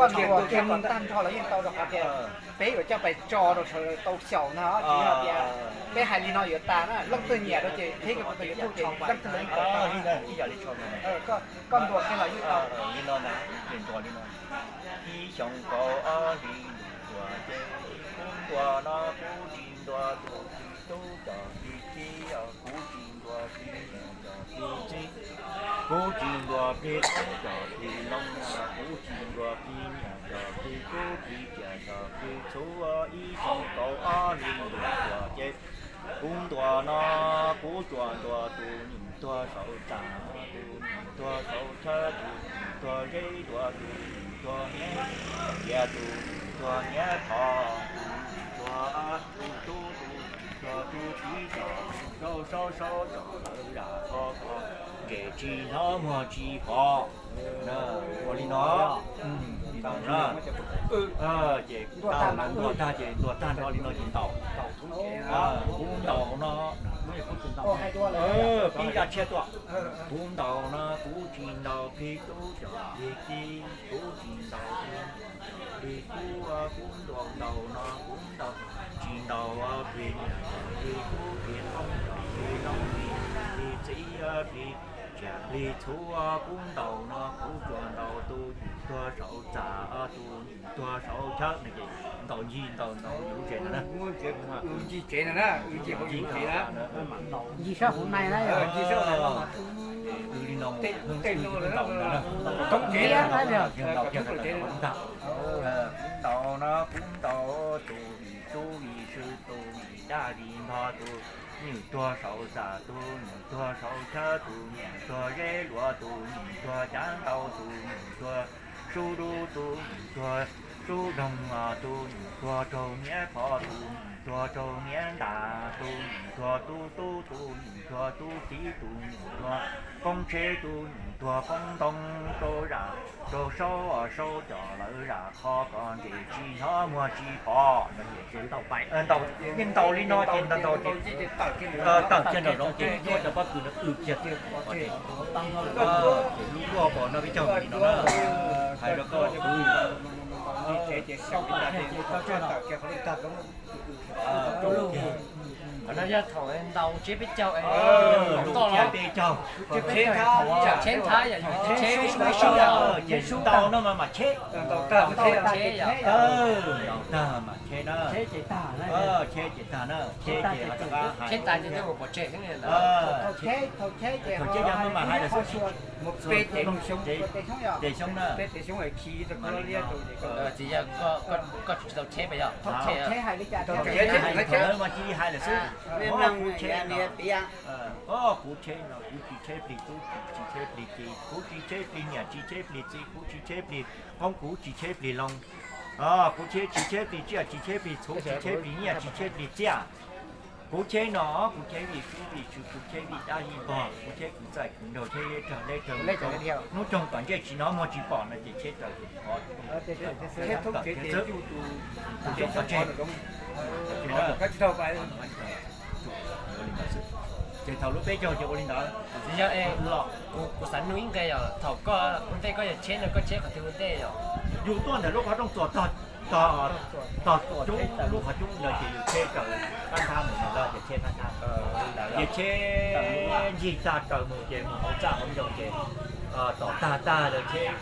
Koj ntuas kiag mus tag nrho los yeej tau, rau qhov tias peb yuav coj pais tso rau sawv daws tau xyaum ntag, tsis yog tias peb hais li no yuav tas na. Leej twg nyiam rau ces qhib kiag rau tus YouTube ces leej twg los yeej tau. Koj ntuas kiag los yeej tau. Ib xyoo kaum ob hlis ntuj tuag ces kuv ntuas no kuv tsis ntuas tus txiv tub cov txiv txiv, kuv tsis ntuas txiv niam cov txiv txiv, kuv tsis ntuas plig tub cov plig loo, kuv tsis ntuas plig niam cov plig tub plig tsiaj cov plig txhu. Ib xyoo kaum ob hlis ntuj tuag ces kuv ntuas no kuv tsuas ntuas tus nyuam tuag saum txaj, tus nyuam tuag saum chaw, tus nyuam tuag zeb duav, tus nyuam tuag nyiav, cia tus nyuam tuag nyiav phom, tus nyuam tuag tus tub, tus nyuam tuag tus txiv, cov sau sau sau cov lawv zam qhov ko, ces tsis hnov muag tsis pom. Ua li no, li no na. Ces tag no ntuas tag ces ntuas tag nrho li no ces ntaus. Kuv ntaus no, pib zaj tshiab tuaj. Kuv ntaus no kuv tsis ntaus plig tub cov plig txiv, kuv tsis ntaus plig tub, kuv ntuas ntaus no kuv ntaus, tsis ntaus plig niam plig tub plig qoob plig loo plig txiv plig tsiaj plig txhu. Kuv ntaus no kuv tsuas ntaus tus nyuam tuag saum txaj, tus nyuam tuag saum chaw no ces ntaus ncig ntaus ntaus lub tsev no na. Ncig tsev no na, ncig hauv tsev na. Ncig sab hauv no na. Kuv ntaus no kuv ntaus tus vim sub vim sw tus vim dab vim npog, tus nyuam tuag saum txaj, tus nyuam tuag saum chaw, tus nyuam tuag zeb luav, tus nyuam tuag cav ntau, tus nyuam tuag sub dub, tus nyuam tuag sub doog, tus nyuam tuag raug nyiav phom, tus nyuam tuag raug nyiav ntas, tus nyuam tuag tub tub, tus nyuam tuag tub txiv, tus nyuam tuag qoob tsheb, tus nyuam tuag qoob ntoo, rau zam rau saub, saub cov lawv zam qhov ko ces tsis hnov muag tsis pom no ces ntaus, yeej ntaus li no ces ntaus ntaus ces tawm kiag nraum zoov ces muab cov pob kws no w kiag. Ces lub luaj pom no peb caug li no na, hais rau koj tsev ces tawm kiag qhov no yog thaum ntaus tsheb peb caug, lub tsheb peb caug, tsheb thab yom, tsheb sib sib yom, ces ntaus no mas mam tsheb, ntaus tag mam tsheb na, tsheb ces tag na, tsheb ces tsheb tas ces pov tseg xwb. Thaum tsheb yog mas hais lawm xwb, peb tes xyoob na, tsis yog koj tsis tau tsheb mas yog thaum tsheb hais li cas, thaum tsheb mas cia li hais lawm xwb. Kuv tsheb no kuv tsis tsheb plig tub, tsis tsheb plig txiv, kuv tsis tsheb plig niam, tsis tsheb plig txiv, kuv tsis tsheb plig qoob, kuv tsis tsheb plig loo. Kuv tsheb, tsis tsheb plig tsiaj, tsis tsheb plig txhu, tsis tsheb plig nyiaj, tsis tsheb plig txiaj. Kuv tsheb no, kuv tsheb vim sub vim sw, kuv tsheb vim dab vim npog, kuv tsheb kwv txaij kwv nraug, tsheb leb rag leb rag, hnub roog tom ntej tsis hnov muag tsis pom no ces tsheb raws, tsheb txwb, tus xyoob pov tseg. Ces thaum lub peb caug ces ua li ntawd. Kuv xav nug ib nqe yog thaum koj ua ntej koj yog tsheb no koj tsheb qhov twg ua ntej yog? Yus tuaj ntawm lub qhov rooj txuas tog, tog coob lub qhov coob ntawd ces yus tsheb raws qab nthab mus no ces tsheb qab nthab. Ces tsheb ncig tag raws mus ces mus hauv txaj hauv ncoo ces tom tag tag lawm tsheb,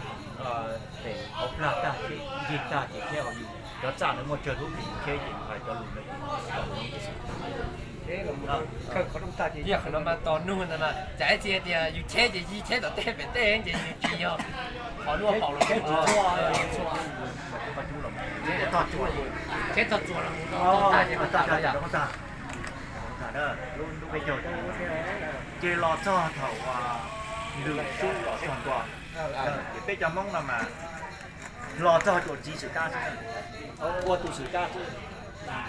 pem hauv plag tag tsheb ncig tag ces tsheb hauv yus cov txaj ntawd muaj tsawg lub ces yus tsheb ces yus hais cov lus ntawd ces tom no ces xwb. Yog qhov no mas tos nug ntawd mas cas ib txhia tias yus tsheb ces yig tsheb tom tej pem tej ces yus tsis yog qhov luaj paum los tsheb txuas los tsheb txog tsuas los mus tag ces tag yom. Lub peb caug ces los txog thaum lwm sub los txog ntua, ces peb cov Hmoob no mas los txog tsuas txiv xwm kab xwb, ua tus xwm kab xwb.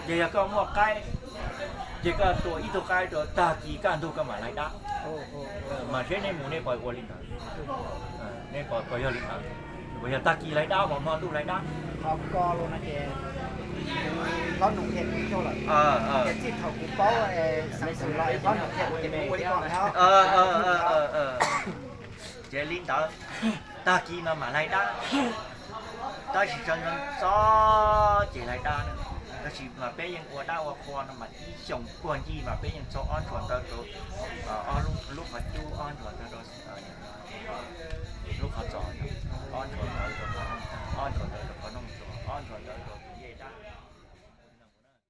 Ces yog koj muaj qaib, ces koj tua ib tug qaib rau tag kis kaj ntug koj mam laig dab. Mas seb nej mus nej puas ua li ntawd, nej puas yog li ntawd, puas yog tag kis laig dab, puas hmo ntuj laig dab? Qhov ko los no ces kuv hlob nus qhia kuv ib zaug lawm, ces txij thaum kuv paub xeev xwm los es hlob nus qhia kuv ces kuv ua li ko lawm. Ces li ntawd, tag kis mas mam laig dab. Tab sis txog txog ces lawv dab, tab sis mas peb yeej ua dab ua qhua no mas ib xyoos puag ncig mas peb yeej txog ob ntshuas ntawv rau, ob lub qhov cub ob ntshuas ntawv rau